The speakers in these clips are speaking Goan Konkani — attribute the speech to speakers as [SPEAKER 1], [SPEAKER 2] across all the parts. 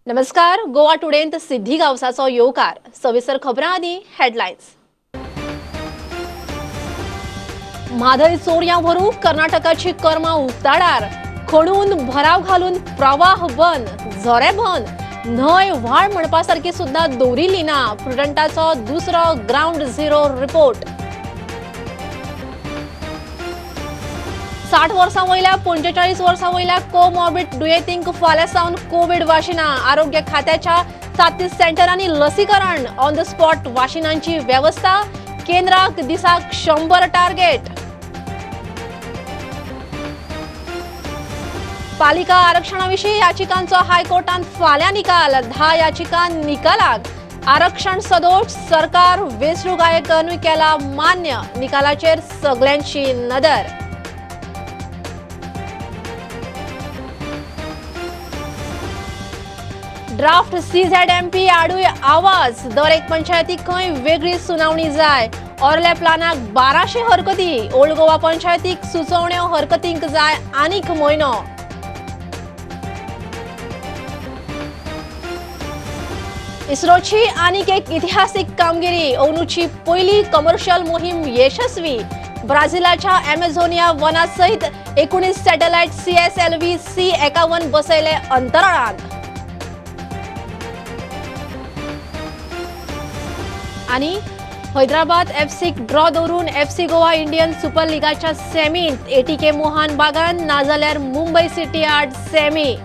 [SPEAKER 1] नमस्कार, गोवा टुडेंत सिद्धी गांवसाचो येवकार. सविस्तर खबरां आदी हेडलायन्स. म्हादय चोरयां व्हरूंक कर्नाटकाची कर्मां उक्ताडार. खणून भराव घालून प्रवाह बंद, झरे बंद, न्हंय व्हाळ म्हणपा सारकी सुद्दां दवरिल्ली ना. प्रुडंटाचो दुसरो ग्रावंड झिरो रिपोर्ट. 60 वर्सां वयल्या 45 वर्सां वयल्या कोमॉर्बिड दुयेंतींक फाल्यां सावन कोवीड वाशिनां. आरोग्य खात्याच्या 37 सेंटरांनी लसीकरण. ऑन the spot वाशिनांची वेवस्था. केंद्राक दिसाक 100 टार्गेट. पालिका आरक्षणाविशीं याचिकांचो हायकोर्टान फाल्यां निकाल. 10 याचिका निकालाक. आरक्षण सदोष सरकार वेंचणूक आयोगानूय केला मान्य. निकालाचेर सगल्यांची नदर. ड्राफ्ट CZMP आडूय आवाज. दर एक पंचायतीक खंय वेगळी सुनावणी जाय. ऑर्ले प्लानाक 1200 हरकती. ओल्ड गोवा पंचायतीक सुचोवण्यो हरकतींक जाय आनीक म्हयनो. इस्रोची आनीक एक इतिहासीक कामगिरी. अंदूची पयली कमर्शियल मोहीम यशस्वी. ब्राझिलाच्या अमेझोनिया वना सहित 19 सॅटेलायट CSLV C51 बसयले अंतराळांत. आणि हैदराबाद एफसीक ड्रॉ दवरून एफसी गोवा इंडियन सुपर लिगाच्या सेमींत ATK Mohan बागान नाजाल्यार मुंबय सिटी आड सेमी.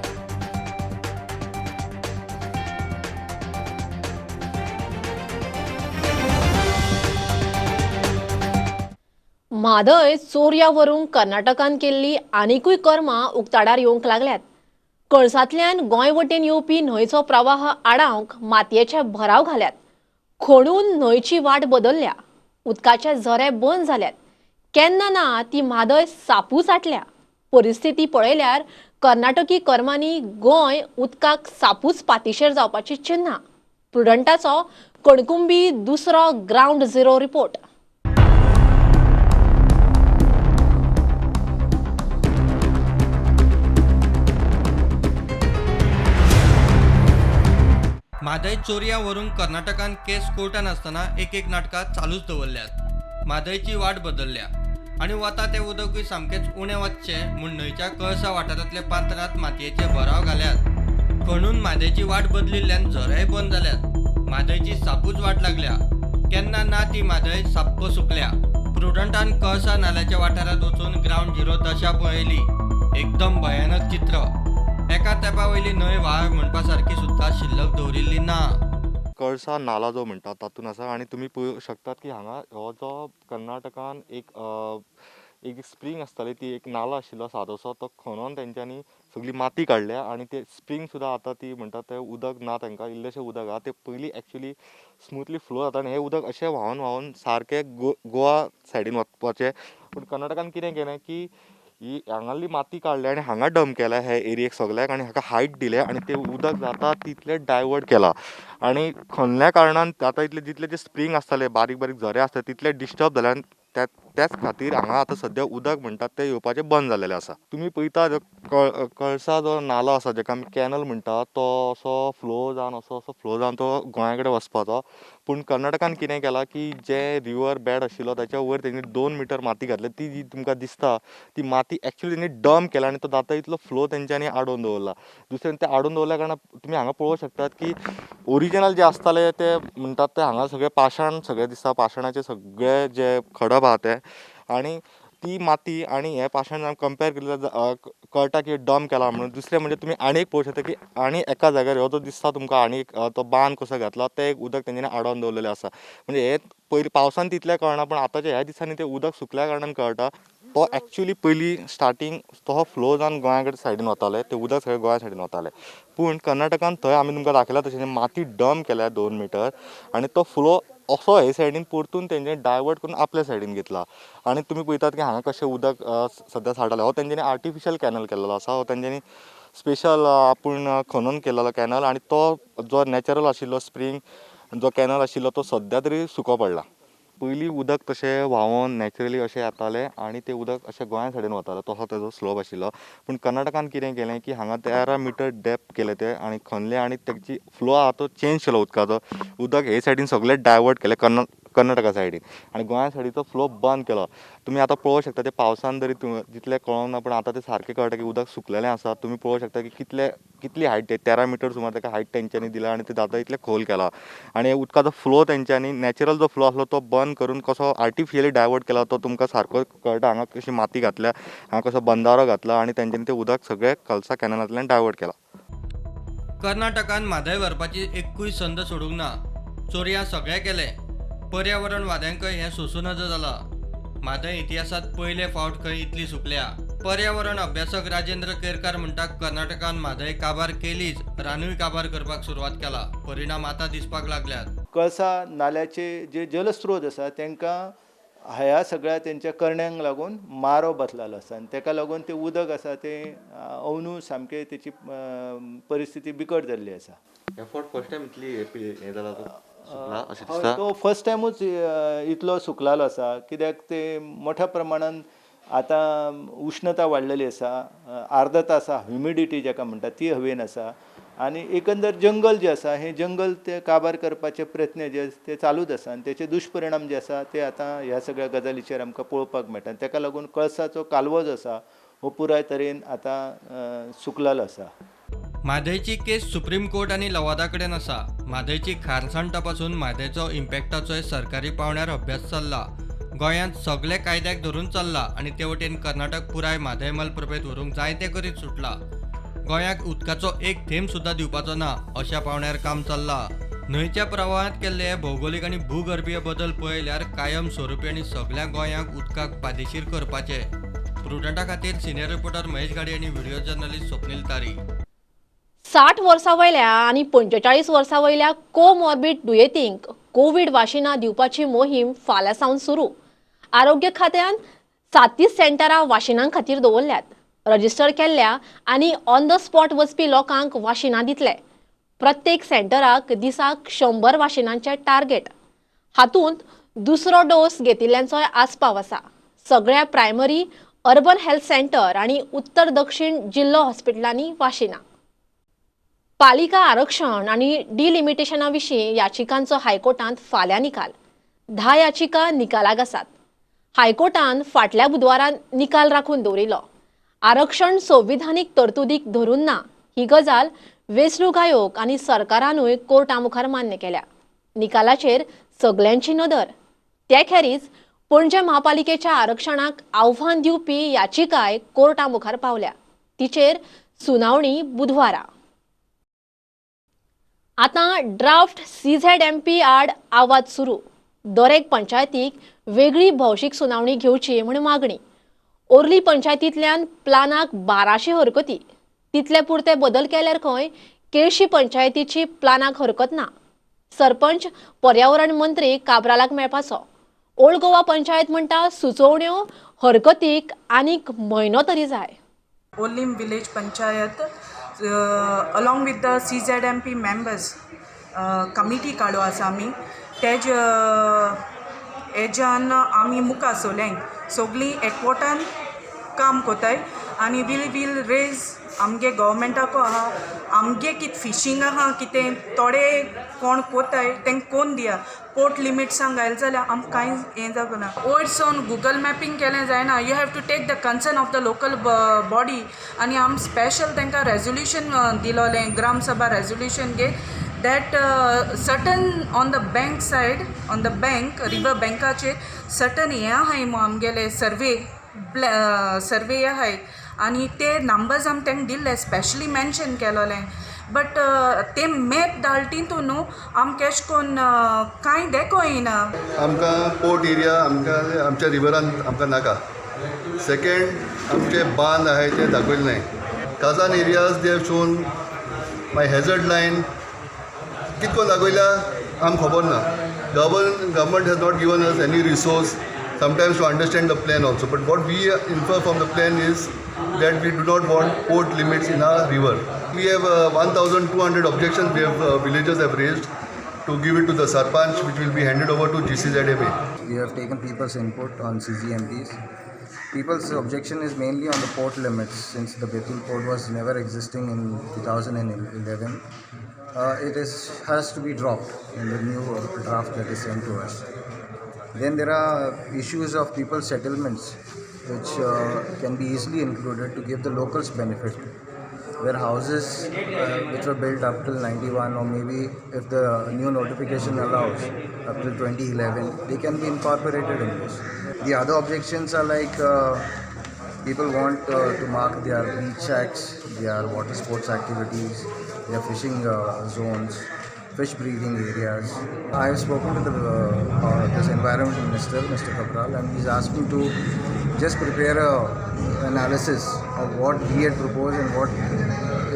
[SPEAKER 1] म्हादय चोरया व्हरूंक कर्नाटकान केल्ली आनिकूय कर्मां उक्ताडार येवंक लागल्यात. कळसांतल्यान गोंय वटेन येवपी न्हंयचो प्रवाह आडावंक मातयेचे भराव घाल्यात. खणून न्हंयची वाट बदलल्या. उदकाचे झरे बंद जाल्यात. केन्ना ना ती म्हादय सापूच आटल्या. परिस्थिती पळयल्यार कर्नाटकी कर्मांनी गोंय उदकाक सापूच पातिशेर जावपाची चिन्हां. प्रुडंटाचो कणकुंबी दुसरो ग्रावंड झिरो रिपोर्ट.
[SPEAKER 2] म्हादय चोरयां व्हरूंक कर्नाटकान केस कोर्टान आसतना एक एक नाटकां चालूच दवरल्यात. म्हादयची वाट बदलल्या आनी वता तें उदकूय सामकेंच उणें वचचें म्हूण न्हंयच्या कळसा वाठारांतल्या पात्रांत मातयेचे भराव घाल्यात. खणून म्हादयची वाट बदलिल्ल्यान झरेय बंद जाल्यात. म्हादयची सापूच वाट लागल्या. केन्ना ना ती म्हादय साप्प सुकल्या. प्रुडंटान कळसा नाल्याच्या वाठारांत वचून ग्रावंड झिरो दशा पळयली. एकदम भयानक चित्र. एका तेंपा वयली न्हंय व्हाळ म्हणपा सारकी सुद्दां शिल्लक दवरिल्ली ना.
[SPEAKER 3] कळसा नाला जो म्हणटा तातूंत आसा आनी तुमी पळोवंक शकतात की हांगा हो जो कर्नाटकान एक एक स्प्रींग आसताली, ती एक नाला आशिल्लो सादोसो, तो खणोन तेंच्यांनी सगळी माती काडल्या आनी ते स्प्रींग सुद्दां आतां ती म्हणटा तें उदक ना, तांकां इल्लेशें उदक आहा तें पयलीं एक्चुली स्मुथली फ्लो जाता आनी हें उदक अशें व्हांवन व्हांवन सारकें गोवा सायडीन वचपाचें. पूण कर्नाटकान कितें केलें की ही हांगाली माती काडल्या आनी हांगा डंप केल्या हे एरियेक सगल्याक आनी हाका हायट दिल्या आनी तें उदक जाता तितलें डायवर्ट केलां आनी खणल्या कारणान आतां इतले जितले जे स्प्रींग आसताले, बारीक बारीक झरे आसताले तितले डिस्टर्ब जाले आनी त्याच खातीर हांगा आतां सद्या उदक म्हणटात तें येवपाचें बंद जाल्लेलें आसा. तुमी पळयता कळसा जो नालो आसा जेका आमी कॅनल म्हणटा तो असो फ्लो जावन असो असो फ्लो जावन तो गोंया कडेन वचपाचो. पूण कर्नाटकान कितें केलां की जे रिवर बेड आशिल्लो ताच्या वयर तेणी 2 मिटर माती घातल्या, ती जी तुमकां दिसता ती माती एक्चुली तेणी डंप केला आनी तो जाता इतलो फ्लो तेंच्यांनी आडोवन दवरला. दुसरें तें आडोवन दवरल्या कारणान तुमी हांगा पळोवंक शकतात की ओरिजिनल जे आसताले ते म्हणटात ते हांगा सगळे पाशाण सगळे दिसता, पाशाणाचे सगळे जे खडप आहा ते आनी ती माती आनी हे पाशाण आमी कंपेर केले जाल्यार कळटा की डंप केला म्हणून. दुसरें म्हणजे तुमी आनी एक पळोवंक शकता की आनी एका जाग्यार हो जो दिसता तुमकां आनी एक तो बांद कसो घातला तें एक उदक तेंच्यांनी आडोवन दवरलेलें आसा. म्हणजे हे पयलीं पावसान तितलें कळना पूण आतांच्या ह्या दिसांनी तें उदक सुकल्या कारणान कळटा. तो एक्चुली पयलीं स्टार्टींग तो फ्लो जावन गोंया कडेन सायडीन वताले, तें उदक सगळें गोंया सायडीन वतालें. पूण कर्नाटकान थंय आमी तुमकां दाखयला तशें माती डंप केल्या 2 मिटर आनी तो फ्लो असो हे सायडीन परतून तेंच्यांनी डायवर्ट करून आपल्या सायडीन घेतला आनी तुमी पळयतात की हांगा कशें उदक सद्या साठला. हो तेंच्यांनी आर्टिफिशियल कॅनल केल्लो आसा, हो तेंच्यांनी स्पेशल आपूण खणून केल्लो कॅनल आनी तो जो नॅचरल आशिल्लो स्प्रींग जो कॅनल आशिल्लो तो सद्या तरी सुको पडला. पयलीं उदक तशें व्हांवोन नॅचरली अशें येतालें आनी तें उदक अशें गोंया सायडीन वतालें, तसो तेजो स्लोप आशिल्लो. पूण कर्नाटकान कितें केलें की हांगा 13 मिटर डेप्थ केलें तें आनी खणलें आनी तेजी फ्लो आहा तो चेंज केलो उदकाचो. उदक हे सायडीन सगळें डायवर्ट केलें कर्नाटका सायडीन आनी गोंया सायडीचो फ्लो बंद केलो. तुमी आतां पळोवंक शकता ते पावसान तरी जितलें कळोंक ना, पूण आतां तें सारकें कळटा की उदक सुकलेलें आसा. तुमी पळोवंक शकता की कितली हायट, 13 मिटर सुमार ताका हायट तेंच्यांनी दिला आनी ते जाता इतलें खोल केला. आनी उदकाचो फ्लो तेंच्यांनी नॅचरल जो फ्लो आसलो तो बंद करून कसो आर्टिफिशियली डायवर्ट केला तो तुमकां सारको कळटा. हांगा कशी माती घातल्या, हांगा कसो बंदारो घातला आनी तेंच्यांनी तें उदक सगळें कळसा कॅनलांतल्यान डायवर्ट केला.
[SPEAKER 2] कर्नाटकान म्हादय व्हरपाची एकूय संद सोडूंक ना. चोरयां सगळें केलें, पर्यावरणवाद्यांकय हें सोसूं नजो जालां. म्हादय इतिहासांत पयले फावट खंय इतली सुकल्या. पर्यावरण अभ्यासक राजेंद्र केरकार म्हणटा, कर्नाटकान म्हादय काबार केलीच, रानूय काबार करपाक सुरवात केला. परिणाम आतां दिसपाक लागल्यात.
[SPEAKER 4] कळसा नाल्याचे जे जलस्रोत आसा तांकां ह्या सगळ्या तेंच्या करण्यांक लागून मारो बसलेलो आसा आनी ताका लागून तें उदक आसा तें अवनू सामकें तेची परिस्थिती बिकट जाल्ली आसा.
[SPEAKER 3] हे फावट फर्स्ट टायम इतली हें जाला सुकला अशें दिसता?
[SPEAKER 4] तो फर्स्ट टायमूच इतलो सुकलालो आसा, कित्याक ते मोठ्या प्रमाणान आतां उश्णता वाडलेली आसा, आर्द्रता आसा, ह्युमिडिटी जाका म्हणटा ती हवेन आसा आनी एकंदर जंगल जें आसा हें जंगल ते काबार करपाचे प्रयत्न जे ते चालूच आसा आनी तेचे दुश्परिणाम जे आसा ते आतां ह्या सगळ्या गजालीचेर आमकां पळोवपाक मेळटा. आनी ताका लागून कळसाचो कालवो जो आसा हो पुराय तरेन आतां सुकलेलो आसा.
[SPEAKER 2] म्हादयची केस सुप्रीम कोर्ट आनी लवादा कडेन आसा. म्हादयची खारसाण तपासून म्हादयचो इम्पॅक्टाचोय सरकारी पावंड्यार अभ्यास चल्ला. गोंयांत सगळे कायद्याक धरून चल्ला आनी ते वटेन कर्नाटक पुराय म्हादय मलप्रभेंत व्हरूंक जायते करीत सुटला. गोंयाक उदकाचो एक थेंब सुद्दां दिवपाचो ना अशा पावंड्यार काम चल्लां. न्हंयच्या प्रवाहांत केल्ले भौगोलीक आनी भूगर्भीय बदल पळयल्यार कायम स्वरुपी आनी सगल्या गोंयांक उदकाक पादेशीर करपाचे. प्रुडंटा खातीर सिनियर रिपोर्टर महेश घाडी आनी व्हिडिओ जर्नलिस्ट स्वप्नील तारी.
[SPEAKER 1] 60 वर्सां वयल्या आनी 45 वर्सां वयल्या कोमॉर्बिड दुयेंतींक कोवीड वाशिनां दिवपाची मोहीम फाल्यां सावन सुरू. आरोग्य खात्यान 37 सेंटरां वाशिनां खातीर दवरल्यात. रजिस्टर केल्ल्या आनी ऑन the spot वचपी लोकांक वाशिनां दितले. प्रत्येक सेंटराक दिसाक 100 वाशिनांचे टार्गेट. हातूंत दुसरो डोस घेतिल्ल्यांचोय आस्पाव आसा. सगळ्या प्रायमरी, अर्बन हेल्थ सेंटर आनी उत्तर दक्षिण जिल्लो हॉस्पिटलांनी वाशिनां. पालिका आरक्षण आनी डिलिमिटेशना विशीं याचिकांचो हायकोर्टांत फाल्यां निकाल. 10 याचिका निकालाक आसात. हायकोर्टान फाटल्या बुधवारा निकाल राखून दवरिल्लो. आरक्षण संविधानीक तरतुदीक धरून ना ही गजाल वेंचणूक आयोग आनी सरकारानूय कोर्टा मुखार मान्य केल्या. निकालाचेर सगल्यांची नदर. ते खेरीज पणजे म्हापालिकेच्या आरक्षणाक आव्हान दिवपी याचिकाय कोर्टा मुखार पावल्या. तिचेर सुनावणी बुधवारा. आतां ड्राफ्ट CZMP आड आवाज सुरू. दरेक पंचायतीक वेगळी भौशीक सुनावणी घेवची म्हूण मागणी. ओर्ली पंचायतींतल्यान प्लानाक 1200 हरकती. तितले पुरते बदल केल्यार खंय केळशी पंचायतीची प्लानाक हरकत ना. सरपंच पर्यावरण मंत्री काब्रालाक मेळपाचो. ओल्ड गोवा पंचायत म्हणटा सुचोवण्यो हरकतीक आनीक म्हयनो तरी जाय.
[SPEAKER 5] Orlim village panchayat along with the CZMP members committee काडो आसा आमी. तेज हेज्यान आमी मुखार सोल्याय सगळीं एकवटान काम कोताय आनी we will raise आमगे गव्हर्मेंटाको आहा आमगे कितें फिशींग आहा कितें थोडे कोण कोताय तेंक कोन दिया पोर्ट लिमिट्सांक घायले जाल्यार आमकां कांय हें जावना. वयर सावन गुगल मॅपींग केलें जायना. You have to take the concern of the local body आनी आम स्पेशल तांकां रेजोल्युशन दिलोलें ग्रामसभा रेजोल्युशन घे that certain on the bank side on the bank river बँकाचेर सर्टन हें आहाय मु आमगेले सर्वे सर्वे आहाय आनी ते नंबर्स आमी तांकां दिल्ले स्पेशली मेन्शन केलोलें. बट ते मॅप धाडला तितून न्हू आमकां एशें कोन्न कांय देखो येना.
[SPEAKER 6] आमकां पोर्ट एरिया आमकां आमच्या रिवरान आमकां नाका. सेकेंड आमचे बांद आहाय ते दाखयले नाय. Kazan areas they have shown my hazard line कितको दाखयल्या आमकां खबर ना. Government has not given us any resource sometimes to understand the plan also. But what we infer from the plan is that we do not want port limits in our river. We have 1,200 objections we have villagers have raised to give it to the Sarpanch, which will be handed over to GCZMA.
[SPEAKER 7] We have taken people's input on CZMPs. People's objection is mainly on the port limits, since the Betul port was never existing in 2011. It has to be dropped in the new draft that is sent to us. Then there are issues of people's settlements, which can be easily included to give the locals benefit, where houses which were built up till 91, or maybe if the new notification allows up till 2011, they can be incorporated in this. The other objections are like people want to mark their beach shacks, their water sports activities, their fishing zones, fish breeding areas. I have spoken to the this environment minister, Mr. Cabral, and he's asked me to just prepare a analysis of what he had proposed and what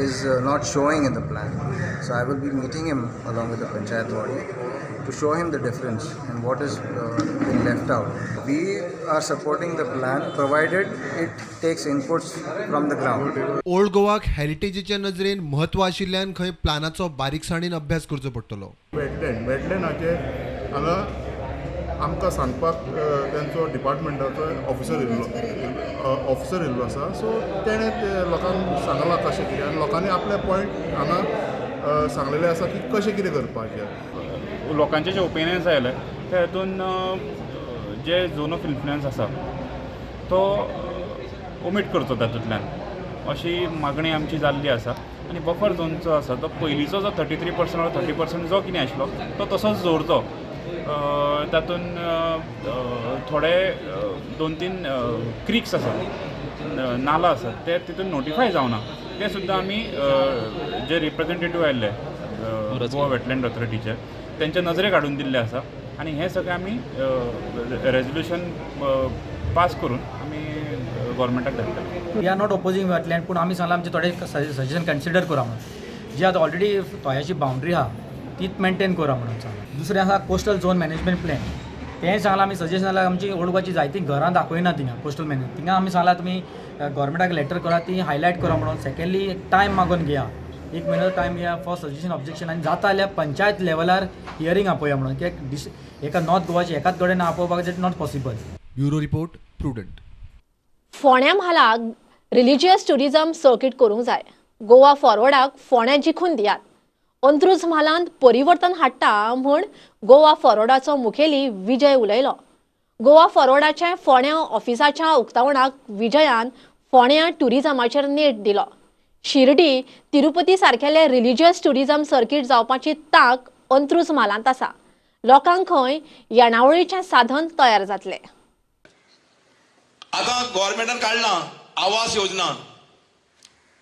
[SPEAKER 7] is not showing in the plan. So I will be meeting him along with the panchayat body to show him the difference and what is been left out. We are supporting the plan provided it takes inputs from the ground.
[SPEAKER 8] Old गोवाक हेरिटेजीच्या नजरेन म्हत्व आशिल्ल्यान खंय प्लानाचो बारीकसाणीन अभ्यास करचो पडटलो.
[SPEAKER 9] वेटलँडाचे हांगा आमकां सांगपाक तेंचो डिपार्टमेंटाचो ऑफिसर येयल्लो आसा. सो तेणें लोकांक सांगलां कशें कितें, आनी लोकांनी आपले पॉयंट हांगा सांगलेले आसा की कशें कितें करपाचें.
[SPEAKER 10] लोकांचे जे ओपिनियन्स आयले ते हातून जे झोन ऑफ इन्फ्लुयन्स आसा तो ओमीट करचो तातूंतल्यान अशी मागणी आमची जाल्ली आसा. आनी बफर झोनचो आसा तो पयलींचो जो 33% वा 30% जो कितें आशिल्लो तो तसोच दवरचो. तातूंत थोडे 2-3 क्रिक्स आसा, नाला आसा, ते तितून नोटिफाय जावना, ते सुद्दां आमी जे रिप्रेजेंटेटीव आयिल्ले गोवा वेटलँड ऑथॉरिटीचे तेंच्या नजरेक हाडून दिल्ले आसा. आनी हें सगळें आमी रेजोल्युशन पास करून आमी गव्हर्मेंटाक धाडटले.
[SPEAKER 11] We are not opposing wetland, पूण आमी सांगलां आमचे थोडे सजेशन कन्सिडर करा म्हणून. जी आतां ऑलरेडी तोयाची बाउंड्री आहा तीच मेनटेन करा म्हणून सांगलां. दुसरें आसा कोस्टल झोन मॅनेजमेंट प्लॅन, तें सांगलां आमी सजेशन जाल्यार आमची ओल्ड गोवाची जायतीं घरां दाखयना थिंगा कोस्टल मॅनेजमेंट, थिंगा आमी सांगलां तुमी गव्हर्मेंटाक लेटर करा, ती हायलायट करा म्हणून. सेकेंडली टायम मागून घेया, 1 म्हयनो टायम घेया फॉर सजेशन ऑब्जेक्शन, आनी जाता जाल्यार पंचायत लेवलार हियरींग आपोवया म्हणून, कित्याक एका नॉर्थ गोवाची एकाच कडेन आपोवपाक it not possible.
[SPEAKER 8] Bureau report, Prudent.
[SPEAKER 1] फोंड्या म्हालाक रिलिजियस ट्युरिजम सर्कीट करूंक जाय. गोवा फॉरवर्डाक फोंड्या जिखून दियात. अंत्रुज म्हालांत परिवर्तन हाडटा म्हूण गोवा फॉरवर्डाचो मुखेली विजय उलयलो. गोवा फॉरवर्डाच्या फोंड्या ऑफिसाच्या उक्तावणाक विजयान फोंड्या ट्युरिजमाचेर नेट दिलो. शिर्डी तिरुपती सारकेले रिलिजियस ट्युरिजम सर्कीट जावपाची तांक अंत्रुज म्हालांत आसा. लोकांक खंय येणावळीचें साधन तयार जातलें.
[SPEAKER 12] आतां गव्हर्मेंटान काडला आवास योजना,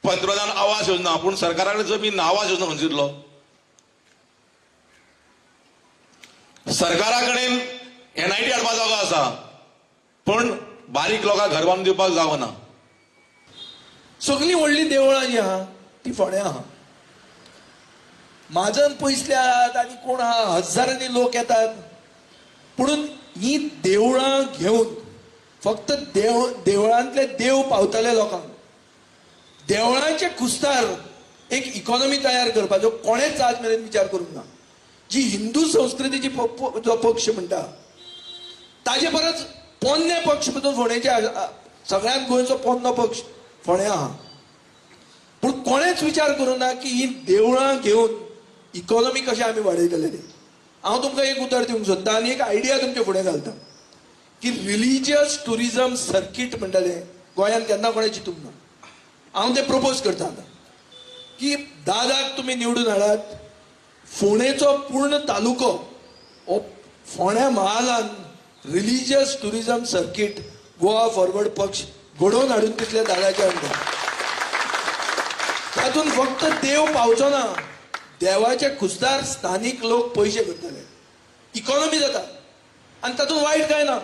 [SPEAKER 12] पंतप्रधान आवास योजना, पूण सरकारा कडेन जमीन ना. आवास योजना खंयचो दितलो? सरकारा कडेन एनआयटी हाडपाक जागो आसा, पूण बारीक लोकांक घर बांदून दिवपाक जागो ना.
[SPEAKER 13] सगळीं व्हडलीं देवळां जीं आहा ती फोंड्यां आहा. म्हाजन पयसल्यात आनी कोण आहा, हजारांनी लोक येतात, पुणून ही देवळां घेवन फक्त देवळांतले देव पावतले लोकांक. देवळांचे कुस्तार एक इकॉनॉमी तयार करपाचो कोणेच आज मेरेन विचार करूंक ना. जी हिंदू संस्कृतीची जो पक्ष म्हणटा ताजे परस पोन्ने पक्ष पसून फोंडेचे सगळ्यांत गोंयचो पोन्नो पक्ष फोंड्या आहा. पूण कोणेच विचार करूं ना की ही देवळां घेवन इकॉनॉमी कशें आमी वाडयतले ते. हांव तुमकां एक उतर दिवंक सोदता आनी एक आयडिया तुमचे फुडें घालता की रिलिजियस ट्युरिजम सर्कीट म्हणटाले गोंयांत केन्ना कोणें चिंतूंक ना. हांव तें प्रपोज करता आतां की दादाक तुमी निवडून हाडात, फोंडेचो पूर्ण तालुको हो फोंड्या महालान religious tourism circuit Goa forward पक्ष घडोवन हाडून दितले दादाच्या अंडर. तातूंत फक्त देव पावचो ना, देवाचे खुस्तार स्थानीक लोक पयशे करतले, इकॉनॉमी जाता आनी तातूंत वायट कांय ना.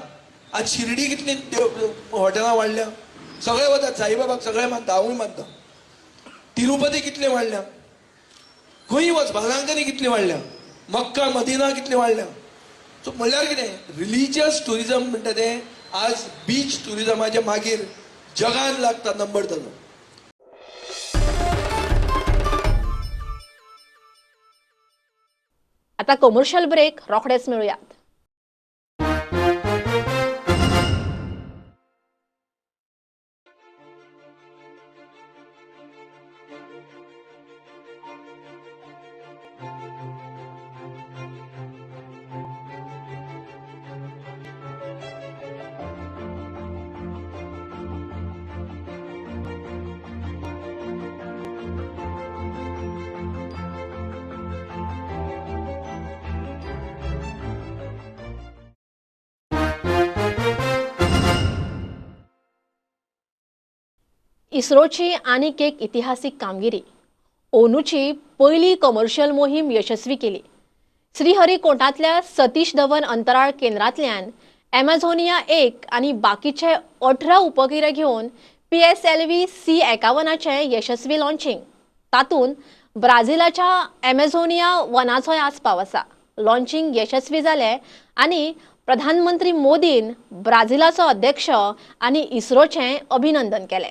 [SPEAKER 13] आज शिर्डी कितली देव हॉटेलां वाडल्या, सगळे वतात, साईबाबाक सगळे मानता, हांवूय मानता. तिरुपती कितले वाडल्या, खंय वच, बालांकनी कितली वाडल्या, मक्का मदिना कितली वाडल्या. सो म्हणल्यार कितें, रिलिजियस ट्युरिजम म्हणटा तें आज बीच ट्युरिजमाच्या मागीर जगान लागता नंबर ताजो.
[SPEAKER 1] आता कमर्शियल ब्रेक, रोखडेच मेळुयात. इस्रोची आनीक एक इतिहासीक कामगिरी. ओनूची पयली कमर्शियल मोहीम यशस्वी केली. श्रीहरिकोटांतल्या सतीश धवन अंतराळ केंद्रांतल्यान एमेझोनिया 1 आनी बाकीचे 18 उपगिरे घेवन PSLV C51 यशस्वी लॉन्चिंग. तातूंत ब्राझिलाच्या एमेझोनिया वनाचोय आस्पाव आसा. लॉन्चिंग यशस्वी जालें आनी प्रधानमंत्री मोदीन ब्राझिलाचो अध्यक्ष आनी इस्रोचें अभिनंदन केलें.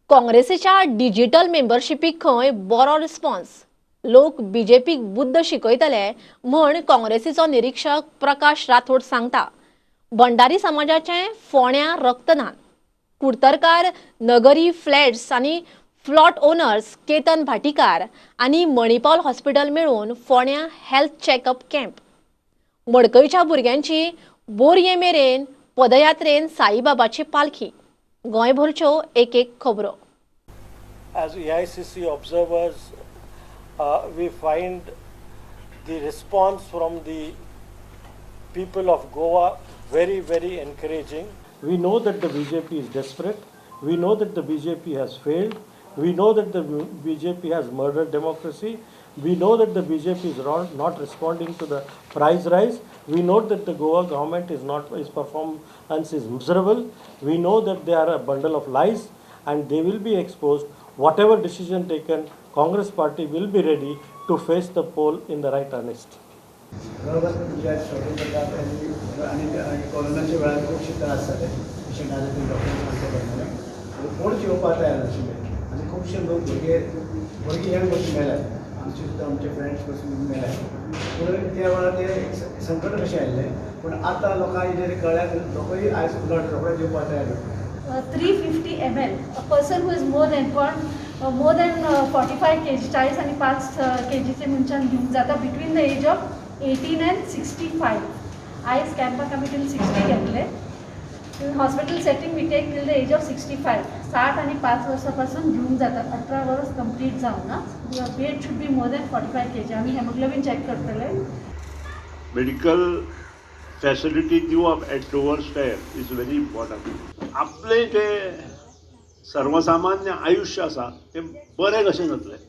[SPEAKER 1] काँग्रेसीच्या डिजिटल मेंबरशिपीक खंय बरो रिस्पॉन्स. लोक बीजेपीक बुद्द शिकयतले म्हण काँग्रेसीचो निरीक्षक प्रकाश राठोड सांगता. भंडारी समाजाचें फोण्या रक्तदान. कुडतरकार नगरी फ्लॅट्स आनी फ्लॉट ओनर्स केतन भाटीकार आनी मणिपाल हॉस्पिटल मेळून फोण्या हेल्थ चॅकअप कॅम्प. मडकयच्या भुरग्यांची बोरये मेरेन पदयात्रेन साईबाबाची पालखी. गोंयभरच्यो एक एक खबरो.
[SPEAKER 14] As AICC observers, we find the response from the people of Goa very, very encouraging. We know that the BJP is desperate. We know that the BJP has failed. We know that the BJP has murdered democracy. We know that the BJP is not responding to the price rise. We know that the Goa government is not, its performance is miserable. We know that they are a bundle of lies and they will be exposed. Whatever decision taken, Congress party will be ready to face the poll in the right earnest.
[SPEAKER 15] कोरोनाच्या वेळार खुबशे त्रास जाले, पेशंटाचे डॉक्टर कोणच येवपाक तयार नाशिल्ले आनी खुबशे लोक भुरगे भुरगीं यंग पसून मेल्यात, आमचे सुद्दां आमचे फ्रेंड्स पसून मेल्यात. पूण त्या वेळार ते संकट कशें आयिल्लें, पूण आतां लोकांक इल्लें कळ्ळ्यार लोकूय आयज ब्लड रोखडेच दिवपाक तयार जाता.
[SPEAKER 16] 350 ml, a person who is more than 45 kg, 40 आणि 5 kg चे मनशान घेवंक जाता between the age of 18 and 65. आयज कॅम्पाक आमी टील 60 घेतले. Hospital setting we take till the age of 65. 60 आणि 5 वर्सां पासून घेवंक जाता, 18 वर्स कंप्लीट जावना. Weight should be more than 45 kg. आमी हेमोग्लोबीन चॅक करतले.
[SPEAKER 17] मेडिकल फॅसिलिटी दिवप at lower step is very important. आपलें जें सर्वसामान्य आयुश्य आसा तें बरें कशें जातलें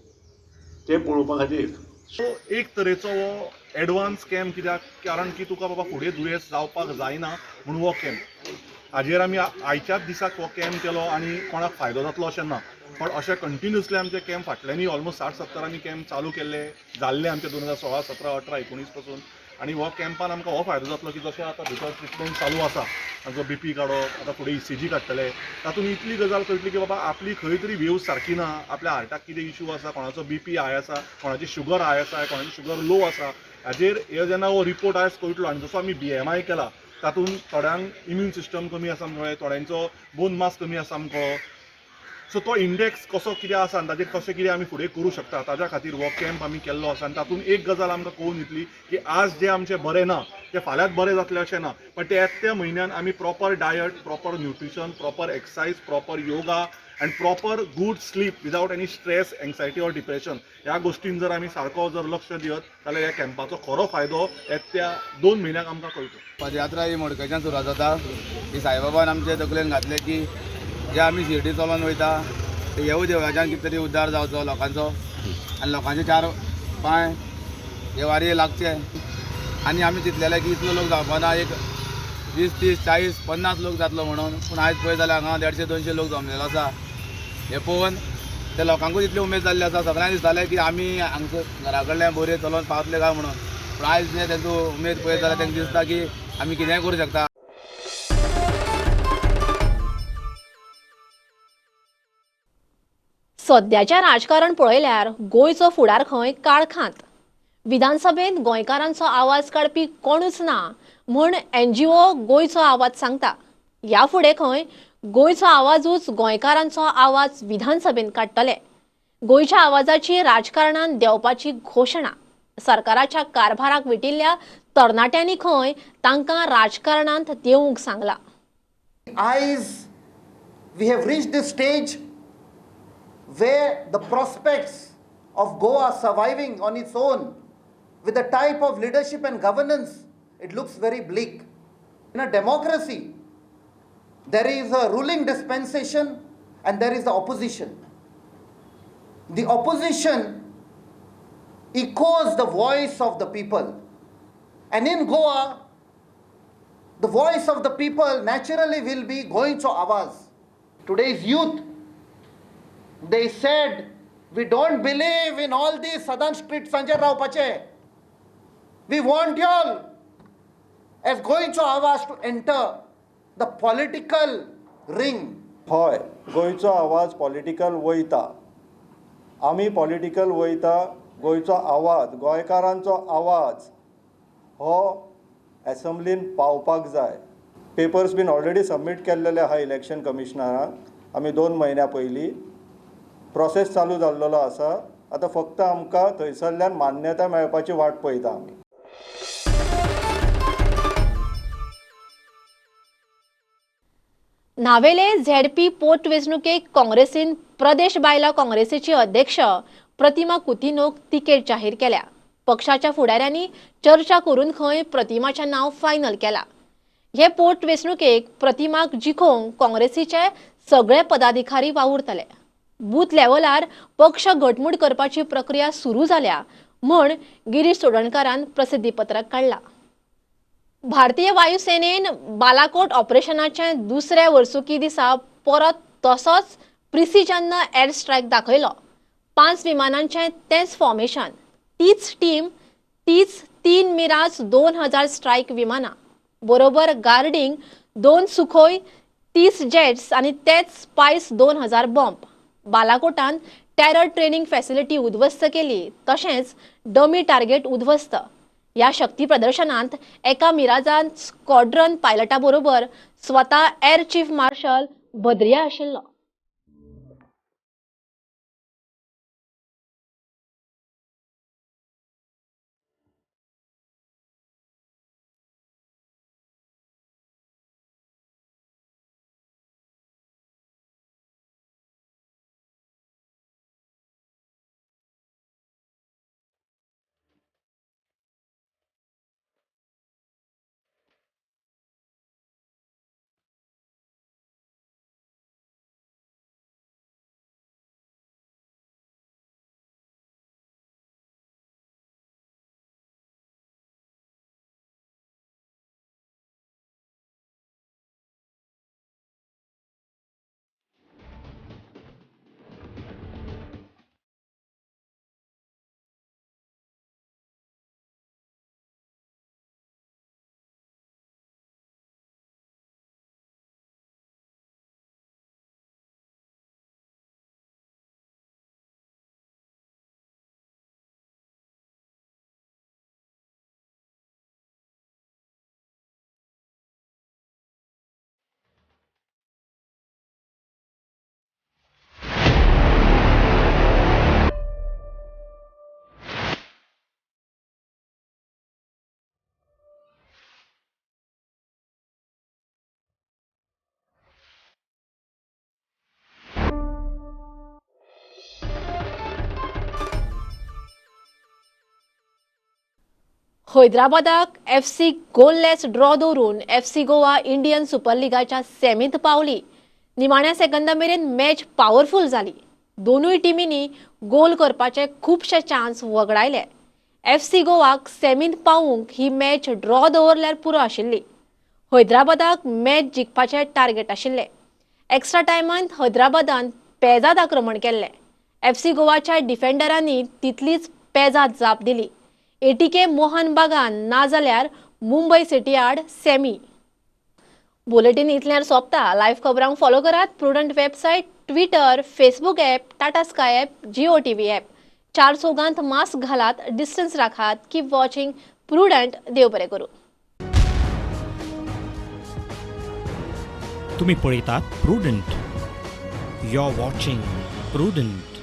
[SPEAKER 17] तें पळोवपा खातीर.
[SPEAKER 9] सो एक तरेचो हो एडवान्स कॅम्प, कित्याक कारण की तुका बाबा फुडें दुयेंस जावपाक जायना म्हणून हो कॅम्प. हाजेर आमी आयच्याच दिसाक हो कॅम्प केलो आनी कोणाक फायदो जातलो अशें ना, पण अशें कंटिन्युअसली आमचे कॅम्प फाटल्यांनी ऑलमोस्ट 60-70 आमी कॅम्प चालू केल्ले जाल्ले आमचे 2016, 17, 18, 19 पासून. आनी हो कॅम्पान आमकां हो फायदो जातलो की जशें आतां भितर ट्रिटमेंट चालू आसा, तांचो बीपी काडप, आतां फुडें ECG काडटले, तातूंत इतली गजाल कळटली की बाबा आपली खंय तरी वेव सारकी ना, आपल्या हार्टाक कितें इशू आसा, कोणाचो बीपी हाय आसा, कोणाची शुगर हाय आसा, कोणाची शुगर लो आसा. हाजेर हे जेन्ना हो रिपोर्ट आयज कळटलो आनी जसो आमी BMI केला तातूंत थोड्यांक इम्यून सिस्टम कमी आसा कळ्ळें, थोड्यांचो बोन मास कमी आसा कळ्ळो. सो तो इंडेक्स कसो कितें आसा आनी ताजेर कशें कितें आमी फुडें करूं शकता ताज्या खातीर हो कॅम्प आमी केल्लो आसा. आनी तातूंत एक गजाल आमकां कळून येतली की आज जें आमचें बरें ना तें फाल्यांच बरें जातलें अशें ना, पण ते येत्या म्हयन्यान आमी proper diet, proper nutrition, proper exercise, proper yoga and proper good sleep without any stress, anxiety or depression ह्या गोश्टीन जर आमी सारको जर लक्ष दियत जाल्यार ह्या कॅम्पाचो खरो फायदो येत्या 2 म्हयन्याक आमकां कळटलो.
[SPEAKER 18] पदयात्रा ही मडकयच्यान सुरवात जाता. ही साईबाबान आमचे तकलेन घातले की जे आमी शिर्डी चलोन वयता ते येवू देवळाच्यान कितें तरी उद्धार जावचो लोकांचो आनी लोकांचे 4 पांय हे वारये लागचे. आनी आमी चिंतलेले की इतलो लोक जावपाना, एक 20, 30, 40, 50 लोक जातलो म्हणून, पूण आयज पळयत जाल्यार हांगा 150-200 लोक जमलेलो आसा. हे पळोवन ते लोकांकूच इतली उमेद जाल्ली आसा, सगळ्यांक दिसतालें की आमी हांगसर घरा कडल्यान बोरये चलोन पावतले काय म्हणून, पूण आयज जे तेंचो उमेद पळयत जाल्यार तांकां दिसता की आमी कितेंय करूं शकता.
[SPEAKER 1] सद्याचें राजकारण पळयल्यार गोंयचो फुडार खंय काळखांत. विधानसभेंत गोंयकारांचो आवाज काडपी कोणूच ना म्हूण NGO गोंयचो आवाज सांगता. ह्या फुडें खंय गोंयचो आवाजूच गोंयकारांचो आवाज विधानसभेंत काडटले. गोंयच्या आवाजाची राजकारणान देंवपाची घोशणा. सरकाराच्या कारभाराक विटिल्ल्या तरणाट्यांनी खंय तांकां राजकारणांत देंवूंक सांगला.
[SPEAKER 19] आयज we have reached this stage where the prospects of Goa surviving on its own with the type of leadership and governance, it looks very bleak. In a democracy, There is a ruling dispensation and there is the opposition. The opposition echoes the voice of the people, and in Goa the voice of the people naturally will be Goencho Awaaz. Today's youth, they said, we don't believe in all these southern streets Sanjay Rao Pache. We want you all as Goencho Awaaz to enter the political ring.
[SPEAKER 20] हय, गोंयचो आवाज पॉलिटिकल वयता, आमी पॉलिटिकल वयता. गोंयचो आवाज, गोंयकारांचो आवाज हो एसेंब्लीन पावपाक जाय. पेपर्स बीन ऑलरेडी सबमीट केल्लेले आहा इलेक्शन कमिशनराक आमी 2 म्हयन्या पयलीं. प्रोसेस चालू जाल्लेलो आसा. आतां फक्त आमकां थंयसरल्यान मान्यता मेळपाची वाट पळयता आमी.
[SPEAKER 1] नावेले झेडपी पोटवेंचणुकेक काँग्रेसीन प्रदेश बायला काँग्रेसीची अध्यक्ष प्रतिमा कुतिनोक तिकेट जाहीर केल्या. पक्षाच्या फुडाऱ्यांनी चर्चा करून खंय प्रतिमाचें नांव फायनल केला. हे पोटवेंचणुकेक प्रतिमाक जिखोवंक काँग्रेसीचे सगळे पदाधिकारी वावुरतले. बूथ लेव्हलार पक्ष घटमूट करपाची प्रक्रिया सुरू जाल्या म्हूण गिरीश चोडणकारान प्रसिद्धी पत्रक काडला. भारतीय वायुसेनेन बालाकोट ऑपरेशनाचे दुसऱ्या वर्सुकी दिसा परत तसोच प्रिसिजन एअर स्ट्रायक दाखयलो. 5 विमानांचें तेंच फॉर्मेशन, तीच टीम, तीच 3 मिराज 2000 स्ट्रायक विमानां, बरोबर गार्डींग 2 सुखोय 30 जेट्स आनी तेच स्पायस 2000 बॉम्ब. बालाकोटान टेरर ट्रेनिंग फॅसिलिटी उद्ध्वस्त केली, तशेंच डमी टार्गेट उद्ध्वस्त. ह्या शक्ती प्रदर्शनांत एका मिराजान स्क्वॉड्रन पायलटा बरोबर स्वता एअर चीफ मार्शल बद्रिया आशिल्लो. हैदराबादाक एफसी गोललेस ड्रॉ दवरून एफसी गोवा इंडियन सुपर लिगाच्या सेमींत पावली. निमाण्या सेकंदा मेरेन मॅच पावरफूल जाली. दोनूय टिमींनी गोल करपाचे खुबशे चान्स वगडायले. एफसी गोवाक सेमींत पावूंक ही मॅच ड्रॉ दवरल्यार पुरो आशिल्ली. हैदराबादाक मॅच जिखपाचे टार्गेट आशिल्ले. एक्स्ट्रा टायमांत हैदराबादान पेजाद आक्रमण केल्लें. एफसी गोवाच्या डिफेंडरांनी तितलीच पेजाद जाप दिली. एटीके मोहन बागान नाजाल्यार मुंबय सिटी आड सेमी. बुलेटीन इतल्यार सोंपता. लायव्ह खबरांक फॉलो करात Prudent website, Twitter, Facebook app, Tata Sky app, Jio TV app. 4 चौगांत mask घालात, डिस्टन्स राखात. Keep watching Prudent. देव बरें करूं.
[SPEAKER 21] तुम्ही पळयतात Prudent. You are watching Prudent.